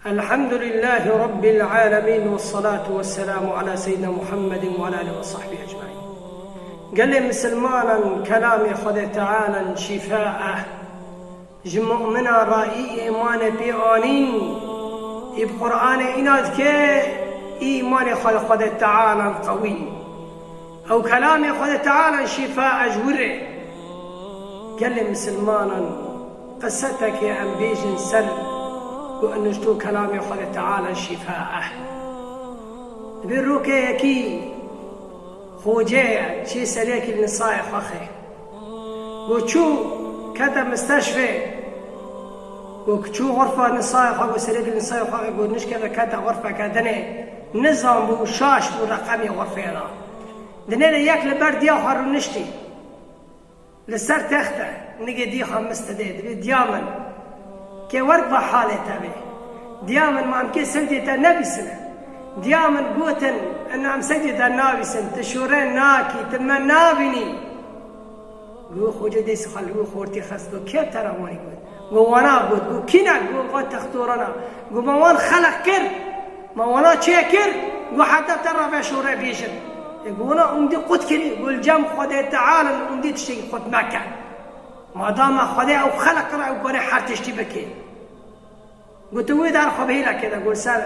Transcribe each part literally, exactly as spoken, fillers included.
الحمد لله رب العالمين والصلاة والسلام على سيدنا محمد وعلى آله وصحبه أجمعين. Gelê misilmanan, kelamê Xwedê Teala şîfa e. Ji mu'minan re î îmanê pê anîn, î bi Qur'anê îna dike, î îmanê xwe li Xwedê Teala qewîn. Ew kelamê Xwedê Teala şîfa e ji wir e. Gelê misilmanan, qisetekê em bêjin ser ku nuşto kelamê Xwedê Teala şîfa e. Dibê rokê yekî xoceyê çê seriyekî li nisayê xwe xê. Go çû kete misteşfê. Go çû xurfa nisayê xwe, go seriyekî li nisayê xwe xê, go nişkeve kete xurfeke dinê. Nizan bû, şaş bû reqemê xurfê re. Dinê de yek li ber diya xwe rûniştî. Li ser text e, nigê dî xwe mist dê, dibê diya min. Kê werk va halê te bê. Diya min, ma em kê sewdê te nebîsine. Diya min gotin, ina em sewdê te nabîsin, tu şûre nakî, tu me nabînî. Gu xocê dê xwe li wî xortî xist, got, kê te re wanî got? Got, wana got, got, kî ne? Got, van textorana. Got, me wan xeleq kir, me wana çê kir, got, heta te re ve şûre bêjin. E, got, wana umdî qut kirî, got, li cem Xwedê Teala umdî tiştekî qut meke. Madama Xwedê ew xeleq kir, ew kare her tiştî bike. Got, tu wê dar xwe bihêla kê de, got, ser,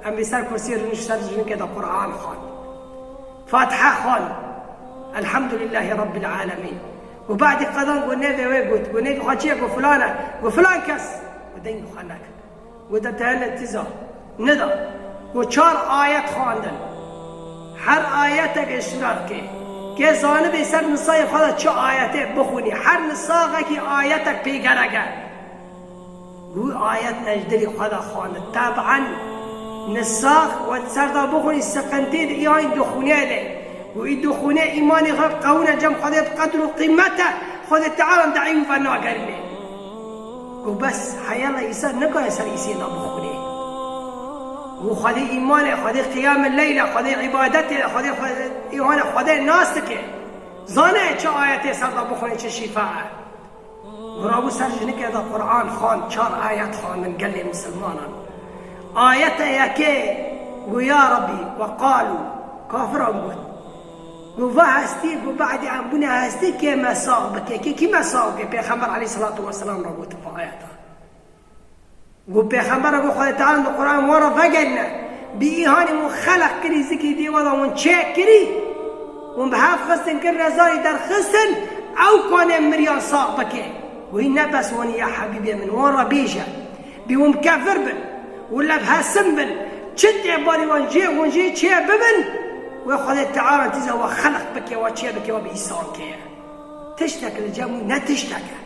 em vê ser kursiyê rûnişt ser jinikê de Qur'an xwend. Fatiha xwend. Elhamdulillahî Rabbil Alemîn. Got, badî qedan, got, nêvê wê got. Got, nêvê xwe çi ye? Got, filan e. Got, filan kes. Got, dengê xwe neke. Got, te hene tiza. Nida. Got, çar ayet xwendin. Her ayetek îştirak kê. Kê zanibê ser nisayê xwe de çi ayetê bixwînî. Her nisaxekî ayetek pê gerek e. Got, ayet ne ji dilê xwe de xwendin. Taban, nisax we di ser de bixwînî, siqintî di î hay duxûnê de. Got, î duxûnê îmanê xwe qewîne cem Xwedê bi qedr û qîmet e. Xwedê Teala de ew ve nagerîne. Got, bes, heyala îsa nikare ser îsê de bixwînê. Got, Xwedê îmanê, Xwedê qiyamê leyl e, Xwedê îbadetê, Xwedê, Xwedê, îmanê Xwedê nas dike. Zane çi ayetê ser de bixwînê, çi şîfa e. Got, rabû ser jinikê de Qur'an xwend, çar ayet xwendin gelê misilmanan. Ayeta yekê got, ya Rebbî, we qalû, kafiran got. Got, va hestî, got, badî em bûne hestî, kê me sax bike, kê kî me sax bike? Pêxember aleyhisselatu vesselam re got va ayeta. Got, Pêxembera got, Xwedê Teala di Qur'an wan re vegerîne. Bi îhanî wan xeleq kirî, zikî dê wan re wan çêk kirî. Wan bi hev xistin kir, rezayî derxistin, ew kanê miriyan sax bike. Got, hî ne bes wanî ya Hebîbê min, wan re bêje. Bi wan kefir bin, wan levhesin bin, çi tê barî wan jê, wan jê çê bibin, wê Xwedê Teala tîza wa xeleq bike, wa çê bike, wa bi îsan keye. Tiştek li cem wî ne tiştek e.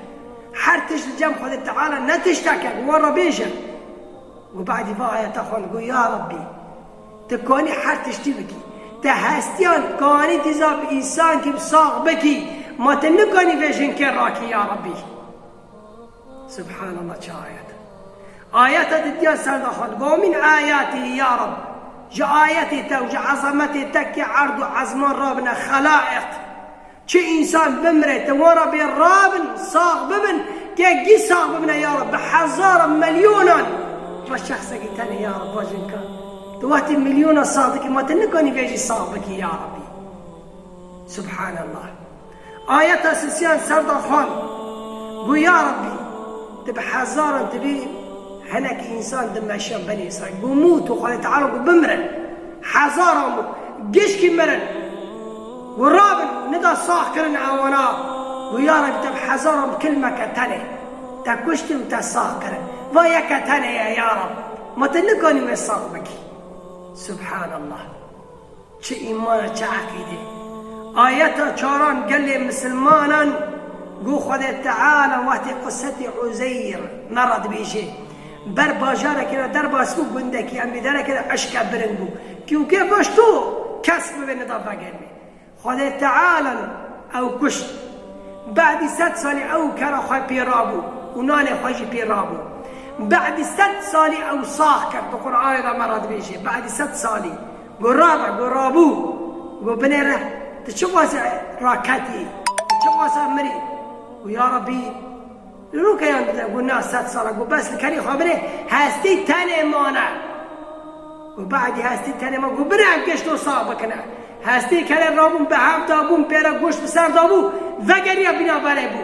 Her tişt li cem Xwedê Teala ne tiştek e. Wan re bêje. Got, badî va ayeta xwend, got, ya Rebbî, tu kanî her tiştî bikî. Te hestiyan kanî dîza bi însankî bi sax bikî. Ma tu nikanî vê jinkê rakî, ya Rebbî. Subhanallah, çi ayet. Ayeta didiya ser de xwend. Got, min ayatî ya Reb. Ji ayetê te û ji ezametê te kê erd û ezman rabine xelaiq. Çi însan bimre, te wan re bê rabin, sax bibin, kê gî sax bibine ya Reb, bi hezaran, milyonan. Va şexsekî tenê ya Reb, va jinka. Tu wextî milyona sax dikî, ma tu nikanî vê jî sax bikî ya Rebbî. Subhanallah. Ayeta sisiyan ser de xwend. Got, ya Rebbî, tu bi hezaran tu bî, hinekî însan di meşiyan benî Îsraîl. Got, mût û Xwedê Teala got, bimirin. Hezaran bû. Gişkî mirin. Got, rabin, nida sax kirin ewana. Got, ya Rebbî, te bi hezaran bi kilmeke tenê. Te kuştin û te sax kirin. Va yeke tenê ye, ya Reb. Ma tu nikanî wê sax bikî. Subhanallah. Çi îmana, çi eqîdê. Ayeta çaran gelê misilmanan got Xwedê Teala wextê qisetê Uzeyr me re dibêje. Ber bajarekê re derbas bû, gundekî em bî derekê de eşke birin bû. Kî û kê goşto kes bi wê nida vegerîne. Xwedê Teala ew kuşt. Badî sed salî ew kera xwe pê rabû û nanê xwe jî pê rabû. Badî sed salî ew sax kir. Di Qur'anê de me re dibêje. Badî sed salî. Got, rabe, got, rabû. Got, binêre, tu çi wasa raketî? Tu çi wasa mirî? Got, ya Rebbî, Rokeyan dide, got, na, sed sala, got, bes li kerê xwe bire, hestî tenê mane. Got, badî hestî tenê ma, got, bire ev geşto sax bikine. Hestî kerê rabûn, bi hev dabûn, pêre goşt bi ser dabû, vegeriya bîna berê bû.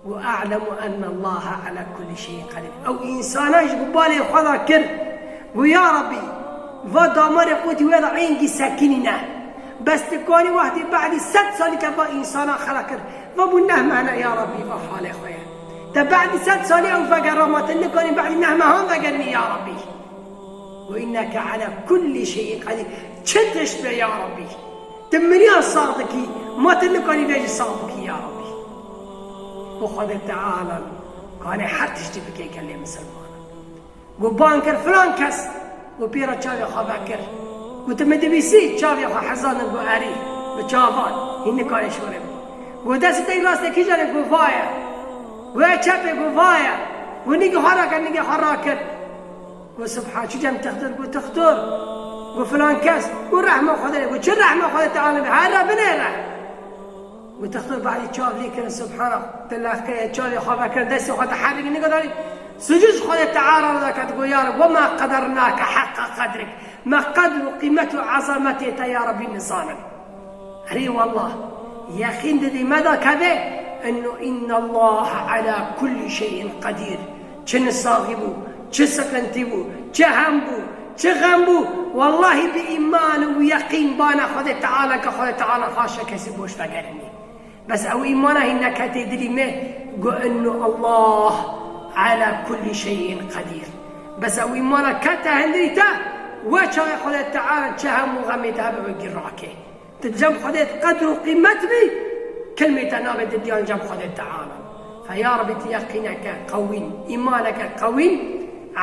Got, "A'lemu enne Allahe ala kulli şeyin qadir." Ew însana ji bo balê xwe da kir. Got, "Ya Rabbî, va damarê qutî wê de êngî sekinîne." Bes tu kanî wehtî badî sed salî te va însana xera kir. Va bû neh mehne, ya Rabbî, va halê xwe ye. Te badî sed salî ew vegera ma, tu nikanî badî neh mehan vegerinî, ya Rabbî. "Ve inneke ala kulli şeyin qadir." Çi tişt be, ya Rabbî? Tu miriyan sax dikî, ma tu nikanî vê jî sax bikî, ya Rabbî. Û Xwedê Teala kanê her tiştî bike gelê misilmanan. Got, ban kir filan kes. Got, pê re çavê xwe vekir. Got, tu min dibîsî? Çavê xwe hezandin, got, erê. Bi çavan. Hîn nikanê şorê bû. Got, destê te yê rastê kîjan e? Got, va ye. Got, e çepê? Got, va ye. Got, nigê xwe rakir, nigê xwe rakir. Got, subhan, çi cem textir? Got, textir. Got, filan kes. Got, rehma Xwedê. Got, çi rehma Xwedê Teala be? Her re binêre. Got, textir badî çav lê kirin, subhana, te lafkeye çavê xwe vekir, destê xwe te herikî nikadarî. Sucûd Xwedê Teala re daket, got, ya Reb, wema qedernake heqqa qedrik. Me qedr û qîmet û ezametê te, ya Rebbî, nizanin. Erê wallah, yeqîn di dîl me de keve, enno innallaha ala kulli şeyin qedîr. Çi nisaxî bû, çi siqintî bû, çi hem bû, çi xem bû, wallahî bi îman û yeqîn bana Xwedê Teala ke Xwedê Teala haşa kesî boş vegerinî. Bes ew îmana hîn neketê dilî me, got, enno Allah ala kulli şeyin qedîr. Bes ew îmana kete hundirî te, we çaxê Xwedê Teala çi hem û xemê te hebe wê gî rake. Tu cem Xwedê qedr û qîmet bî, kilmê te nabe di diyan cem Xwedê Teala. Fe ya Rebî tu yeqîneke qewîn, îmaneke qewîn,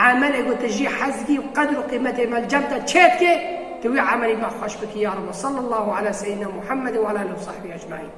emelê ku tu jî hez dikî û qedr û qîmetê me li cem te çêdike, tu wî emelî me xweş bikî ya Rebî. Sallallahu ala seyyidina Muhammed ve ala alihi ve sahbihi ecmaîn.